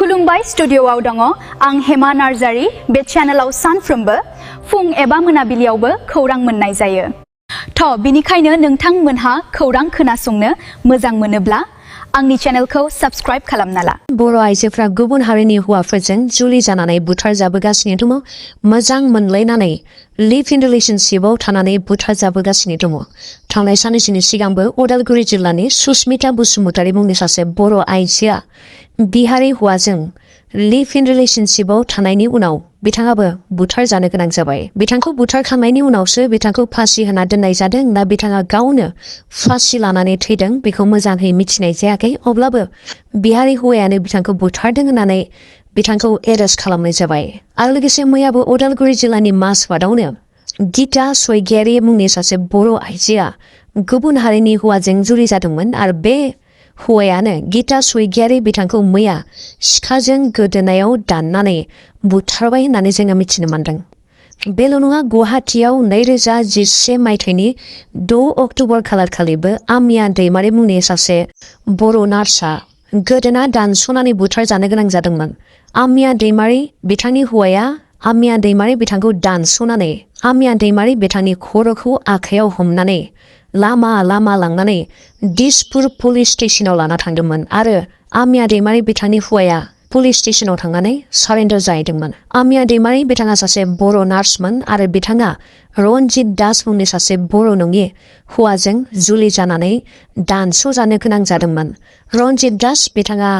खुलुमबाय स्टुडिय'आव दङ आं हेमा नार्जारी बे चेनेलाव सानफ्रोमबो फुं एबा मोनाबिलियावबो खौरां मोननाय जायो। बिनिखायनो नोंथांमोनहा खौरां खोनासंनो मोजां मोनोब्ला आंनि चेनेलखौ साबस्क्राइब खालामना ला। बर' आइजोफ्रा गुबुन हारिनि हौवाफोरजों जुलि जानानै बुथार जाबोगासिनो दङ। मोजां मोनलायनानै लिभ इन रिलेशनशिपआव थानानै बुथार जाबोगासिनो दङ। थांनाय साननैसोनि सिगांबो उदालगुरि जिल्लानि सुस्मिता बसुमतारी मुंनि सासे बर' आइजोआ बिहारि हौवाजों लिभ इन रिलेशनशिपआव थानायनि उनाव बिथाङाबो बुथार जानो गोनां जाबाय। बिथांखौ बुथारखांनायनि उनावसो बिथांखौ फासि होना दोननाय जादों ना बिथाङा गावनो फासि लानानै थैदों बेखौ मोजाङै मिथिनाय जायाखै। अब्लाबो बिहारि हौवायानो बिथांखौ बुथारदों होननानै बिथांखौ एरेस्ट खालामनाय जाबाय। आरो लोगोसे मैयाबो उदालगुरि जिल्लानि मासबादावनो गीता स्वरगियारि मुंनि सासे बर' आइजोआ गुबुन हारिनि हौवाजों जुलि जादोंमोन आरो बे हौवायानो गीता स्वरगियारि बिथांखौ मैया सिखाजों गोदोनायाव दाननानै बुथारबाय होननानै जोङो मिथिनो मोनदों। बेल' नङा, गुवाहाटीयाव 2011 मायथाइनि 6 अक्ट'बर खालारखालिबो आमिया दैमारि मुंनि सासे बर' नार्सआ गोदोना दानस'नानै बुथार जानो गोनां जादोंमोन। आमिया दैमारि बिथांनि हौवाया आमिया दैमारि बिथांखौ दानस'नानै आमिया दैमारि बिथांनि खर'खौ आखायाव हमनानै लामा लांनानै दिसपुर पुलिस स्टेशनाव लाना थांदोंमोन आरो आमिया दैमारि बिथांनि हौवाया पुलिस स्टेशनाव थांनानै सारेन्डार जाहैदोंमोन। आमिया दैमारि बिथाङा सासे बर' नार्समोन आरो बिथाङा रनजित दास मुंनि सासे बर' नङि हौवाजों जुलि जानानै दानस' जानो गोनां जादोंमोन। रनजित दास बिथाङा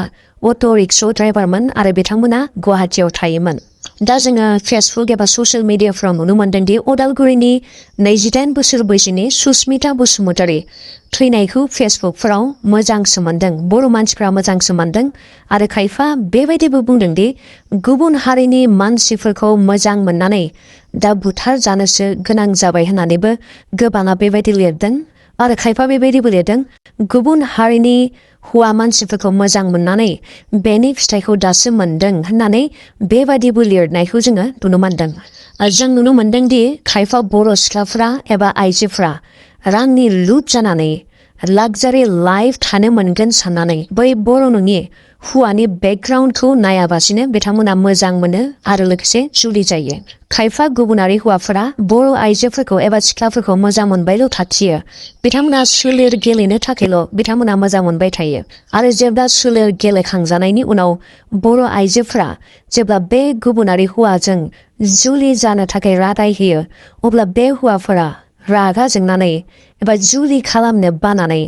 अट' रिक्सा ड्राइभारमोन आरो बिथांमोना गुवाहाटीयाव थायोमोन। दा जोङो फेसबुक एबा ससियेल मिडियाफ्राव नुनो मोन्दोंदि उदालगुरिनि 28 बोसोर बैसोनि सुस्मिता बसुमतारी थैनायखौ फेसबुकफोराव मोजांसो मोनदों, बर' मानसिफ्रा मोजांसो मोनदों आरो खायफा बेबायदिबो बुंदोंदि गुबुन हारिनि मानसिफोरखौ मोजां मोननानै दा बुथार जानोसो गोनां जाबाय होननानैबो गोबाङा बेबायदि लिरदों आरो खायफा बेबायदिबो लिरदों गुबुन हारिनि हौवा मानसिफोरखौ मोजां मोननानै बेनि फिथाइखौ दासो मोनदों होननानै बेबायदिबो लिरनायखौ जोङो नुनो मोनदों। जों नुनो मोनदोंदि खायफा बर' सिख्लाफ्रा एबा आइजोफ्रा रांनि लुप जानानै लाक्जारि लाइफ थानो मोनगोन साननानै बै बर' नङि हौवानि बेकग्राउन्डखौ नायाबासिनो बिथांमोना मोजां मोनो आरो लोगोसे जुलि जायो। खायफा गुबुनारि हौवाफोरा बर' आइजोफोरखौ एबा सिख्लाफोरखौ मोजां मोनबायल' थाथियो। बिथांमोना सोलेर गेलेनो थाखायल' बिथांमोना मोजां मोनबाय थायो आरो जेब्ला सोलेर गेलेखांजानायनि उनाव बर' आइजोफोरा जेब्ला बे गुबुनारि हौवाजों जुलि जानो थाखाय रादाय होयो अब्ला बे हौवाफोरा रागा जोंनानै एबा जुलि खालामनो बानानै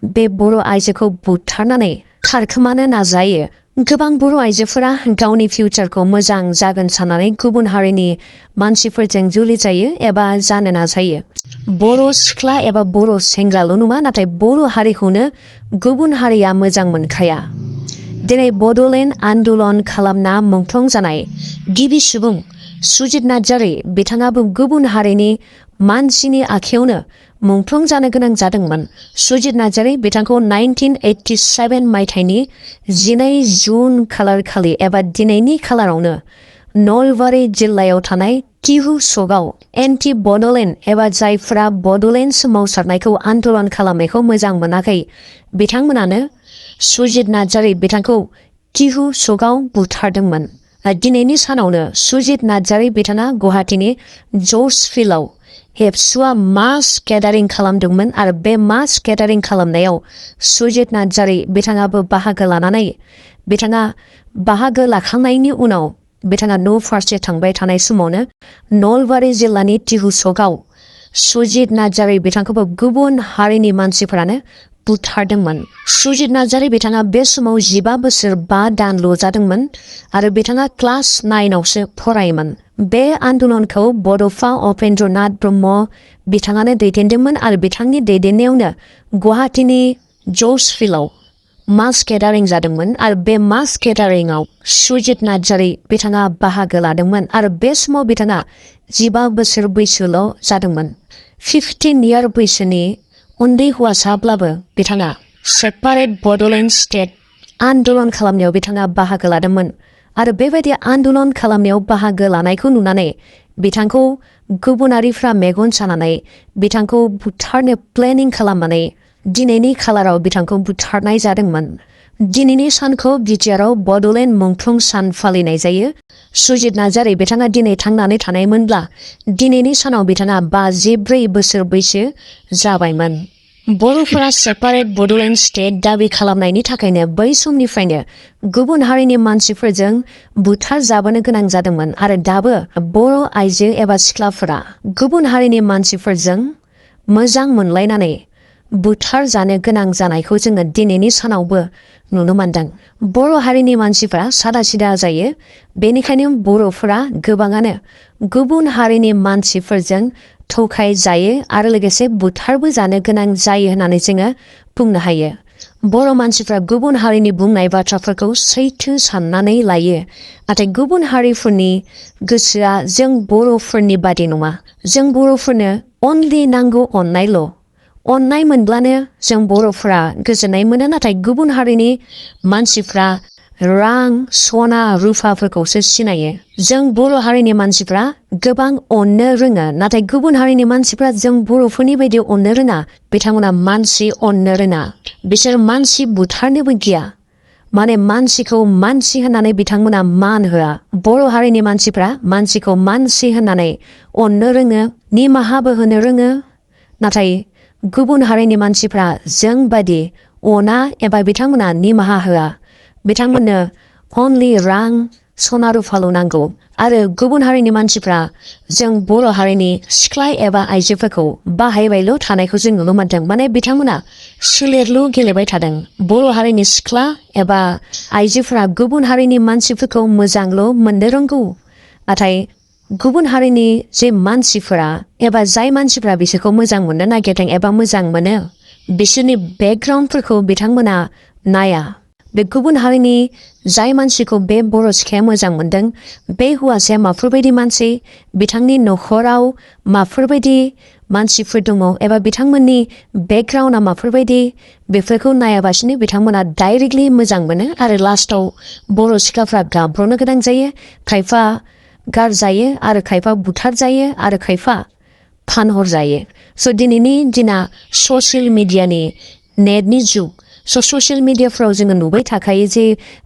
बे बर' आइजोखौ बुथारनानै खारखोमानो नाजायो। गोबां बर' आइजोफोरा गावनि फिउचारखौ मोजां जागोन साननानै गुबुन हारिनि मानसिफोरजों जुलि जायो एबा जानो नाजायो। बर' सिख्ला एबा बर' सेंग्राल' नङा, नाथाय बर' हारिखौनो गुबुन हारिया मोजां मोनखाया। दिनै बड'लेण्ड आन्दलन खालामना मुंख्लं जानाय गिबि सुबुं सुजित नार्जारी बिथाङाबो गुबुन हारिनि मानसिनि आखायावनो मुंख्लं जानो गोनां जादोंमोन। सुजित नार्जारी बिथांखौ 1987 मायथाइनि 12 जुन खालारखालि एबा दिनैनि खालारावनो नलबारि जिल्लायाव थानाय किहु सगाव एन्टि बड'लेण्ड एबा जायफोरा बड'लेण्ड सोमावसारनायखौ आन्दलन खालामनायखौ मोजां मोनाखै बिथांमोनानो सुजित नार्जारी बिथांखौ किहु सगाव बुथारदोंमोन। दिनैनि सानावनो सुजित नार्जारी बिथाङा गुवाहाटीनि जर्ज फिल्डआव हेबसुआ मास गेदारिं खालामदोंमोन आरो बे मास गेदारिं खालामनायाव सुजित नार्जारी बिथाङाबो बाहागो लानानै बिथाङा बाहागो लाखांनायनि उनाव बिथाङा न' फारसे थांबाय थानाय समावनो नलबारि जिल्लानि तिहु सगाव सुजित नार्जारी बिथांखौबो गुबुन हारिनि मानसिफोरानो बुथारदोंमोन। सुजित नार्जारी बिथाङा बे समाव 15 बोसोर 5 दानल' जादोंमोन आरो बिथाङा क्लास 9आवसो फरायोमोन। बे आन्दलनखौ बड'फा उपेन्द्रनाथ ब्रह्म बिथाङानो दैदेनदोंमोन आरो बिथांनि दैदेननायावनो गुवाहाटीनि जर्ज फिल्डआव मास गेदारिं जादोंमोन आरो बे मास गेदारिंआव सुजित नार्जारी बिथाङा बाहागो लादोंमोन आरो बे समाव बिथाङा 15 बोसोर बैसोल' जादोंमन। 15 इयार बैसोनि उन्दै हौवासाब्लाबो बिथाङा सेपारेट बड'लेण्ड स्टेट आन्दलन खालामनायाव बिथाङा बाहागो लादोंमोन आरो बेबायदि आन्दलन खालामनायाव बाहागो लानायखौ नुनानै बिथांखौ गुबुनारिफ्रा मेगन सानानै बिथांखौ बुथारनो प्लेनिं खालामनानै दिनैनि खालाराव बिथांखौ बुथारनाय जादोंमोन। दिनैनि सानखौ बिटिआरआव बड'लेण्ड मुंख्लं सान फालिनाय जायो। सुजित नार्जारी बिथाङा दिनै थांनानै थानायमोनब्ला दिनैनि सानाव बिथाङा 54 बोसोर बैसो जाबायमोन। बर'फोरा सेपारेट बड'लेण्ड स्टेट दाबि खालामनायनि थाखायनो बै समनिफ्रायनो गुबुन हारिनि मानसिफोरजों बुथार जाबोनो गोनां जादोंमोन आरो दाबो बर' आइजो एबा सिख्लाफोरा गुबुन हारिनि मानसिफोरजों मोजां मोनलायनानै बुथार जानो गोनां जानायखौ जोङो दिनैनि सानावबो नुनो मोनदों। बर' हारिनि मानसिफोरा सादा सिदा जायो, बेनिखायनो बर'फोरा गोबाङानो गुबुन हारिनि मानसिफोरजों थगाय जायो आरो लोगोसे बुथारबो जानो गोनां जायो होननानै जोङो बुंनो हायो। बर' मानसिफ्रा गुबुन हारिनि बुंनाय बाथ्राफोरखौ सैथो साननानै लायो, नाथाय गुबुन हारिफोरनि गोसोआ जों बर'फोरनि बादि नङा। जों बर'फोरनो अनलि नांगौ अननायल'। अननाय मोनब्लानो जों बर'फोरा गोजोननाय मोनो, नाथाय गुबुन हारिनि मानसिफ्रा रां सना रुफाफोरखौसो सिनायो। जों बर' हारिनि मानसिफ्रा गोबां अननो रोङो, नाथाय गुबुन हारिनि मानसिफ्रा जों बर'फोरनि बायदि अननो रोङा। बिथांमोना मानसि अननो रोङा, बिसोर मानसि बुथारनोबो गिया। माने मानसिखौ मानसि होननानै बिथांमोना मान होआ। बर' हारिनि मानसिफ्रा मानसिखौ मानसि होननानै अननो रोङो, निमाहाबो होनो रोङो, नाथाय गुबुन हारिनि मानसिफ्रा जोंबादि अना एबा बिथांमोना निमाहा होआ। बिथांमोननो अनलि रां सना रुफाल' नांगौ। आरो गुबुन हारिनि मानसिफ्रा जों बर' हारिनि सिख्ला एबा आइजोफोरखौ बाहायबायल' थानायखौ जों नुनो मोनदों। माने बिथांमोना सोलेरल' गेलेबाय थादों। बर' हारिनि सिख्ला एबा आइजोफोरा गुबुन हारिनि मानसिफोरखौ मोजांल' मोननो रोंगौ, नाथाय गुबुन हारिनि जे मानसिफोरा एबा जाय मानसिफ्रा बिसोरखौ मोजां मोननो नागिरदों एबा मोजां मोनो, बिसोरनि बेकग्राउन्डफोरखौ बिथांमोना नाया। बे गुबुन हारिनि जाय मानसिखौ बे बर' सिख्लाया मोजां मोनदों, बे हौवासाया माफोरबायदि मानसि, बिथांनि न'खराव माफोरबायदि मानसिफोर दङ एबा बिथांमोननि बेकग्राउन्डआ माफोरबायदि, बेफोरखौ नायाबासिनो बिथांमोना डाइरेक्टलि मोजां मोनो आरो लास्टाव बर' सिख्लाफ्रा गाब्र'नो गोनां जायो। खायफा गारजायो आरो खायफा बुथार जायो आरो खायफा फानहर जायो। स' दिनैनि दिना ससियेल मिडियानि नेटनि जुग। ससियेल मिडियाफ्राव जोङो नुबाय थाखायो जे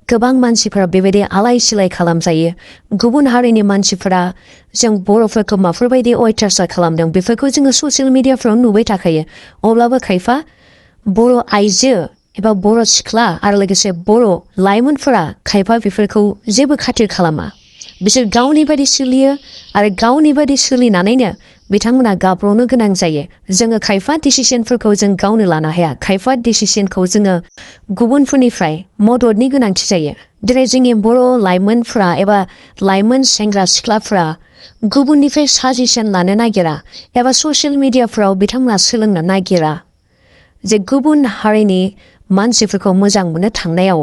गोबां मानसिफोरा बेबायदि आलाय सिलाय खालामजायो। गुबुन हारिनि मानसिफोरा जों बर'फोरखौ माफोरबायदि अयथासार खालामदों बेफोरखौ जोङो ससियेल मिडियाफ्राव नुबाय थाखायो। अब्लाबो खायफा बर' आइजो एबा बर' सिख्ला आरो लोगोसे बर' लाइमोनफोरा खायफा बेफोरखौ जेबो खाथिर खालामा। बिसोर गावनि बायदि सोलियो आरो गावनि बायदि सोलिनानैनो बिथांमोना गाब्र'नो गोनां जायो। जोङो खायफा डिसिसनफोरखौ जों गावनो लानो हाया, खायफा डिसिसनखौ जोङो गुबुनफोरनिफ्राय मददनि गोनांथि जायो। दिनै जोंनि बर' लाइमोनफ्रा एबा लाइमोन सेंग्रा सिख्लाफ्रा गुबुननिफ्राय साजेसन लानो नागिरा एबा ससियेल मिडियाफ्राव बिथांमोना सोलोंनो नागिरा जे गुबुन हारिनि मानसिफोरखौ मोजां मोननो थांनायाव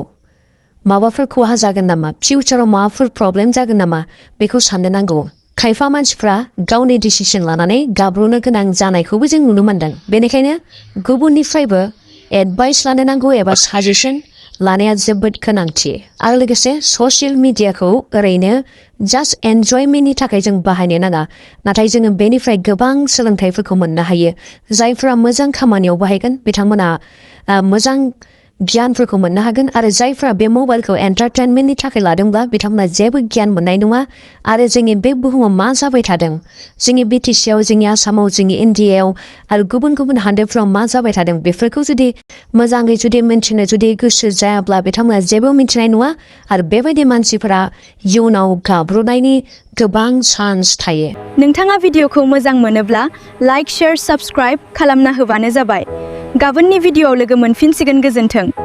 माबाफोर खहा जागोन नामा, फिउचाराव माबाफोर प्रब्लेम जागोन नामा, बेखौ साननो नांगौ। खायफा मानसिफ्रा गावनि डिसिसन लानानै गाब्र'नो गोनां जानायखौबो जों नुनो मोनदों। बेनिखायनो गुबुननिफ्रायबो एडभाइस लानो नांगौ एबा साजेसन लानाया जोबोद गोनांथि। आरो लोगोसे ससियेल मिडियाखौ ओरैनो जास्ट एन्जयमेन्टनि थाखाय जों बाहायनो नाङा, नाथाय जोङो बेनिफ्राय गोबां सोलोंथाइफोरखौ मोननो हायो। जायफ्रा मोजां खामानियाव बाहायगोन बिथांमोना मोजां गियानफोरखौ मोननो हागोन आरो जायफ्रा बे मबाइलखौ एन्टारटेनमेन्टनि थाखाय लादोंब्ला बिथांमोना जेबो गियान मोननाय नङा। आरो जोंनि बे बुहुमाव मा जाबाय थादों, जोंनि BTCआव, जोंनि आसामाव, जोंनि इण्डियायाव आरो गुबुन गुबुन हादोरफ्राव मा जाबाय थादों बेफोरखौ जुदि मोजाङै जुदि मिन्थिनो जुदि गोसो जायाब्ला बिथांमोना जेबो मिन्थिनाय नङा आरो बेबायदि मानसिफोरा इयुनाव गाब्र'नायनि गोबां चान्स थायो। नोंथाङा भिडिअखौ मोजां मोनोब्ला लाइक, शेयार, साबस्क्राइब खालामना होबानो जाबाय। गाबोननि भिडिअआव लोगो मोनफिनसिगोन। गोजोन्थों।